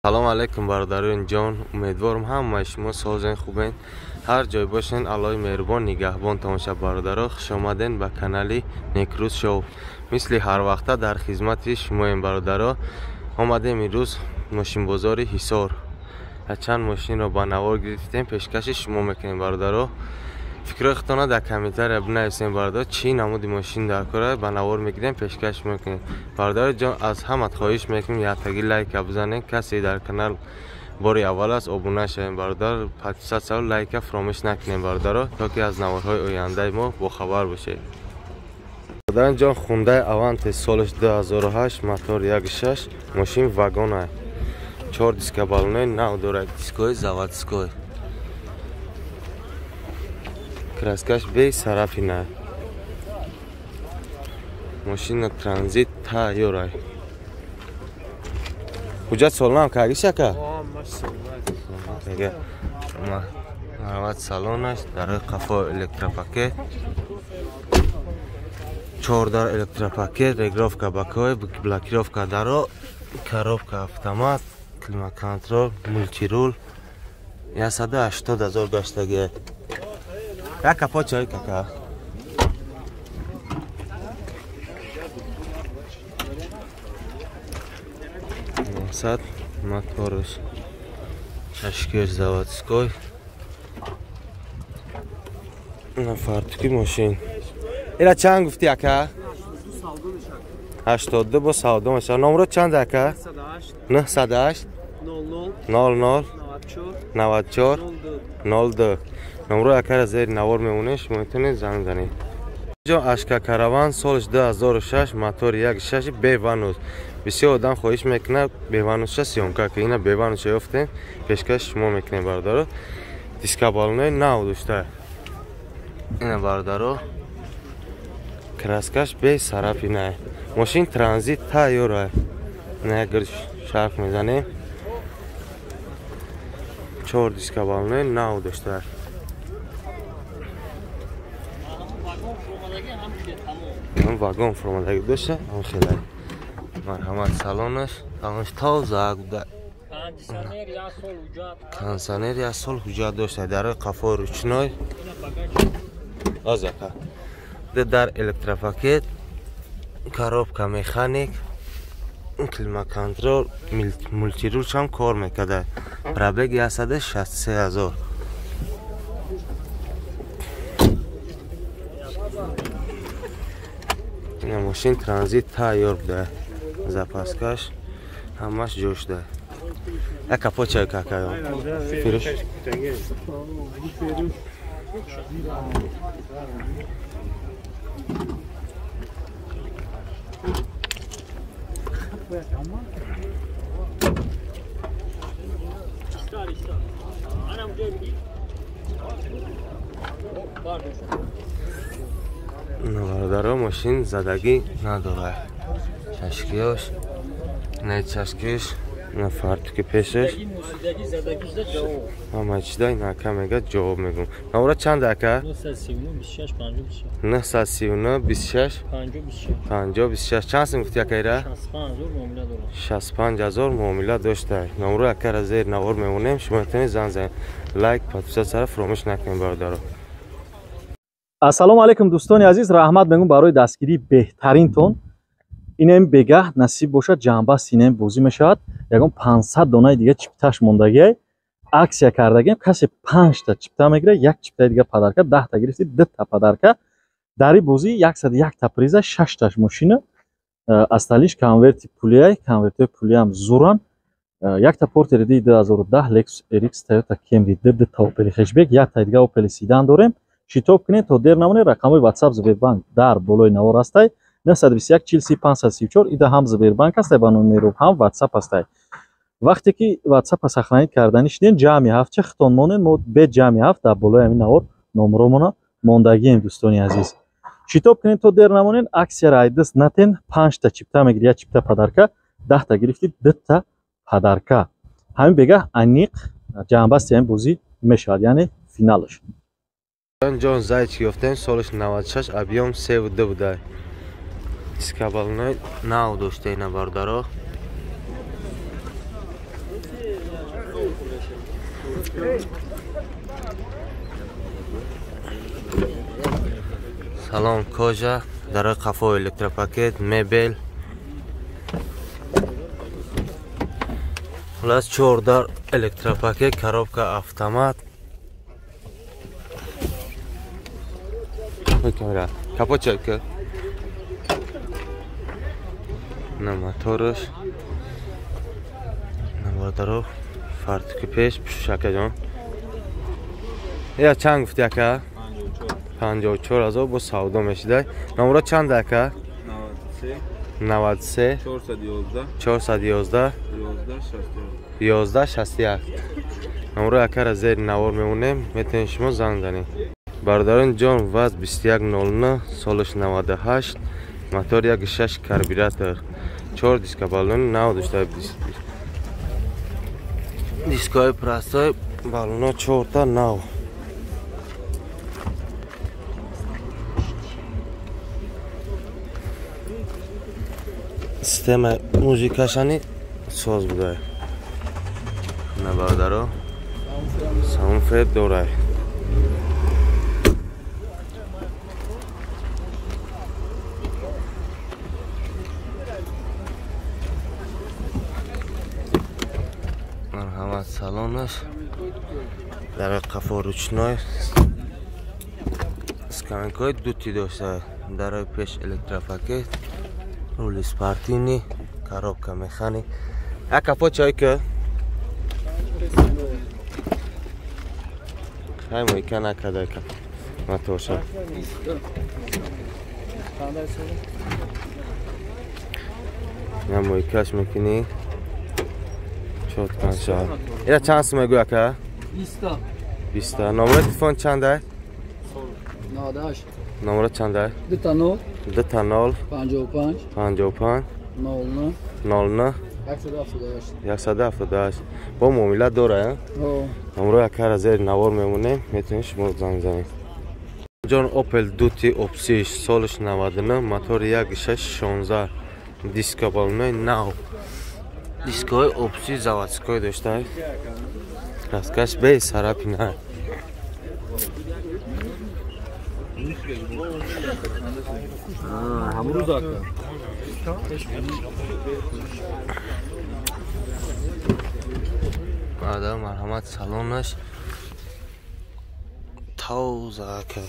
Салом алейкум бародарони ҷон, умедворам ҳамаи шумо созен хубен. Ҳар ҷой бошен, Аллоҳи меҳрубон нигаҳбон тамоша бародаро. Хуш омаден ба канали Некрӯз Шоу. Мисли ҳар вақта дар хизмати шумоем бародаро. Омадем имрӯз мошинбозори Ҳисор. Чанд мошинро ба навор гирифтем, пешкаши шумо мекунем бародаро. Фикрҳои худтонро дар комментария бинависем бародаро, чӣ намуди мошин дар кора ба навор мегирем, пешкаш мекунем. Бародаро ҷон, аз ҳамат хоҳиш мекунем яктаги лайка бизанем. Касе дар канал бори аввал аст, обуна шавем бародар, подписаться лайка фаромӯш накунем бародаро, то ки аз наворҳои ояндаи мо бохабар бошед. Бародарон ҷон, Хундай Аванте солаш 2008, мотор 1.6, мошин вагона, 4 диска балонои нав дорад, дискои заводской. Краскаш бесарафина. Мошина транзит тайёрай. Ҳуҷҷат солонам кардиш ака? Марҳамат, салонаш, дарои қафо электропакет, 4 дар электропакет, регулировка бакой, блокировка даро, коробка автомат, климат-контрол, мультирул. 180 000 гаштагӣ. Як капот чой кака. Сад моторш. Чашкиш заводской. На фартуки мошин. Ира чанд гуфти ака? 82 бо савдо мешавад. Номро чанд ака? 908 00 94 02. Номро акара зери навор мемонед, шумо метавонед занг занед. Ҷон, Ашка Караван солаш 2006, мотор 1.6, беванус. Бисёр одам хоҳиш мекунад беванусша съёмка ки ина беванусша ёфтем, пешкаш шумо мекунем бародаро. Диска балонои нав дошта. Ина бародаро, краскаш бесарафина. Мошин транзит тайёра. Ина як шарф мезанем. 4 диска балонои нав дошта. Вагон формадаги дошта, он хеле. Марҳамат, салонаш, салонаш тоза буда. Кондиционер як сол ҳуҷҷат дошта, дарои қафо ручной. Озака. Дар электропакет, коробка механик, климат-контрол, мультирул ҳам кор мекарда. Пробег 163 000. Ина мошин транзит тайёр буда. Запаскаш ҳамаш ҷо шуда. Як капот чай какаё. Фирӯш. Бародаро, мошин задагӣ надорад. Чашкиёш, на чашкиш, на фартуки пешаш. Ҳама чида ин ака мега ҷавоб мегум. Навора чанд ака? 939 26 50 26. Чанд сум гуфти акайра? 65 000 муомила дошта. Номро акара зер навор мемонем, шумо метавонед занг занед. Лайк, подписаться фаромӯш накунед бародаро. Ассалому алайкум дӯстони азиз, раҳмат мегӯм барои дастгирии беҳтаринтон. Инем бегаҳ насиб бошад, ҷамъбаст инем бозӣ мешавад. Ягон 500 донаи дига чипташ мондагиай. Аксия кардагем, касе 5та чипта мегирад, як чиптаи дига подарка, 10та гирифти, 2та подарка. Дар ин бозӣ 101та приза, 6таш мошина, асталиш конверти пулиай, конвертҳои пулиам зуран. Якта Портер D 2010, Lexus RX, Toyota Camry D, 2та Opel Hatchback, якта дига Opel Sedan дорем. Шитоб кунед то дер намонед. Рақамҳои WhatsApp Сбербанк дар болои навор ҳастай. 921 43 534. Ида ҳам Сбербанк ҳастай ба номи Мероб, ҳам WhatsApp ҳастай. Вақте ки WhatsApp-а сохранить кардани шудем, ҷамъи ҳафт ча хитон монед, мо бе ҷамъи ҳафт дар болои ҳамин навор номромона мондагием дӯстони азиз. Шитоб кунед то дер намонед. Аксияро айдист натен. 5та чипта мегирӣ, як чипта подарка, 10та гирифти, 2та подарка. Ҳамин бегаҳ аниқ ҷамъбасти ҳамин бозӣ мешавад, яъне финалаш. Ҷон, зайчик ёфтем, солаш 96, объём 3.2 буда. Диска балонои нав дошта ина бародаро. Салон кожа, дар қафо электропакет, мебел. Хулас 4 дар электропакет, коробка автомат. Камера. Капот чайка. На моторш. На бародаро фартуки пеш пушака ҷон. Я чанд гуфти ака? 54 ҳазор бо савдо мешидай. Номро чанд ака? 93 411 11 61. Номро акара зери навор мемонем, метавонед шумо занг занед. Бародарон ҷон, ВАЗ 2109, солаш 98, мотор 1.6 карбюратор, 4 диска баллон, нав дошта дискои простой, баллоно 4 та нав. Система музикашани соз буда. На бародаро саунфет дорай. Марҳамат, салонаш дар қафо ручной, сканкои дути дошта, дарои пеш электропакет, рули спортивный, коробка механик. А капот чайка? Хай мойка накадайка. Моторша. Я мойкаш мекини. Чоткан ша. Ира чанд сум мегӯй ака? 20. 20. Номер телефон чанд? 98. Номер чанд? 2 0 2 0 55 55 00 00 178 178. Бо муомила дора, а? Номро акара зери навор мемонем, метавонед шумо занг занед. Ҷон, Opel Duty Opsis, солаш 99, мотор 1.6 16, диска балонои нав. Дискои Opsis заводской дошта. Краскаш бе сарапина. Бародар, марҳамат, салонаш тоза ка.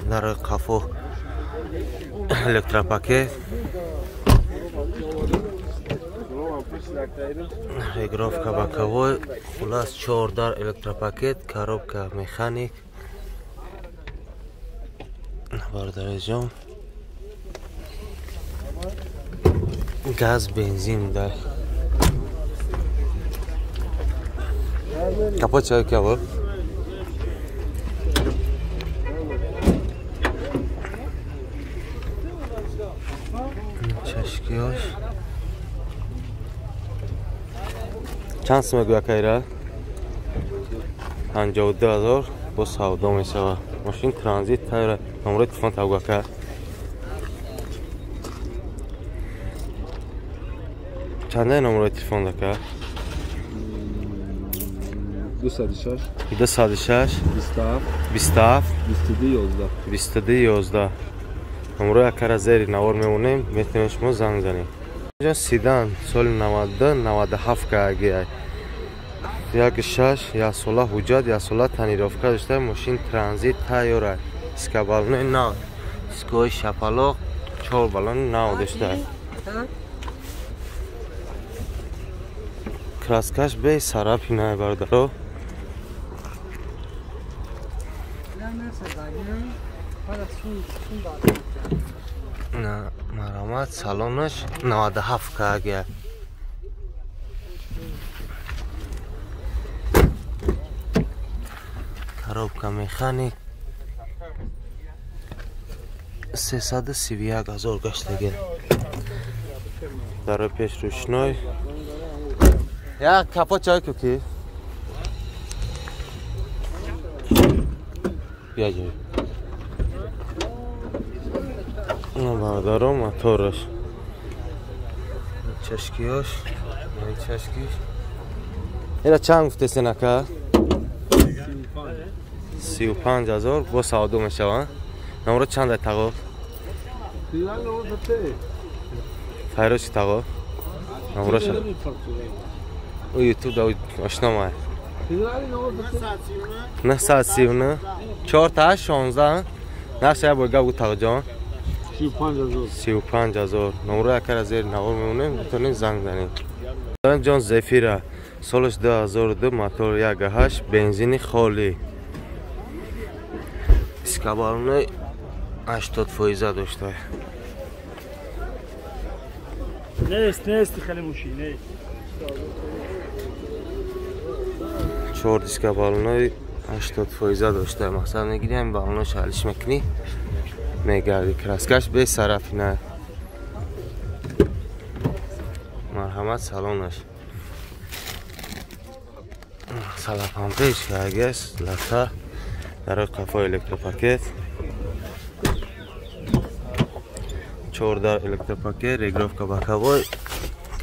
Дар қафо электропакет, регулировка боковой, хулас 4 дар электропакет, коробка механик. Бародари ҷон, газ бензин дар капот чай кабр. Чашкиёш чанд сум мегӯй акайра? 52 ҳазор бо савдо мешавад. Мошин транзит тайёра. Номрои телефон тавгӯ ака. Чанда номрои телефон ака? 206 206 27 27 22 11 22 11. Номрои акара зери навор мемонем, метавонед шумо занг занед. Седан соли 92 97 кагиай. 1.6, як сола ҳуҷҷат, як сола тонировка дошта, мошин транзит тайёра. Диска балони нав, дискои шапалоқ, 4 балони нав дошта. Краскаш бе сарапина бародаро. На марҳамат, салонаш 97 кагиай. Коробка механик, 331 ҳазор гаштаги. Дарои пеш рӯшной. Я капот чай ки? Бия ҷой. Бародаро, мотораш. Чашкиёш, чашкиш. Ира чанд гуфтесен ака? 35,000 бо савдо мешаванд. Номро чанд ай тағо? Файрӯзи тағо? Номроша. Ӯ ютуб да ошно май. 939 4 та 16 нақша як бор гап гу тағоҷон. 35,000. Номро якара зери навор мемонем, метавонед занг занед. Ҷон Зефира солаш 2002 мотор 1.8 бензини холӣ. Дискабалони 80% дошта. Нест хеле мошин, нест. 4 диска балони 80% дошта. Мақсад мегирӣ ҳамин балонош ҳалиш мекунӣ, мегарди. Краскаш бесарафи на. Марҳамат салонаш. Салапампеш кагес лата дарои қафои электропакет. 4 дар электропакет, регировка боковой,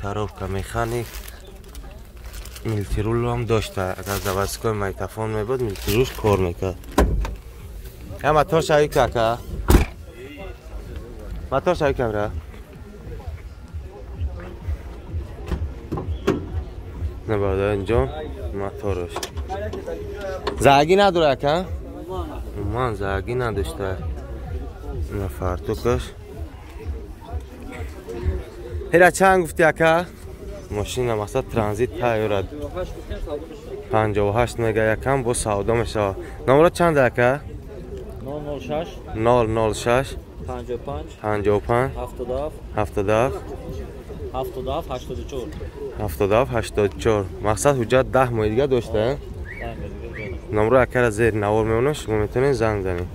коробка механик. Милтирул ҳам дошта. Агар заводской магнитофон мебуд, милтирулш кор мекард. Я мотор шави кака? Мотор шави камера? Не бародар инҷо мотораш. Заги надора ака? Уман заги надошта. На фартукаш. Ҳера чанд гуфти ака? Мошина мақсад транзит тайёрад. 58 мега якам бо савдо мешавад. Номро чанд ака? 006 006 55 55 77 77 77 84 77 84. Мақсад ҳуҷҷат 10 моҳи дига дошта. Номро акара зери навор мемонам, шумо метавонед занг занед.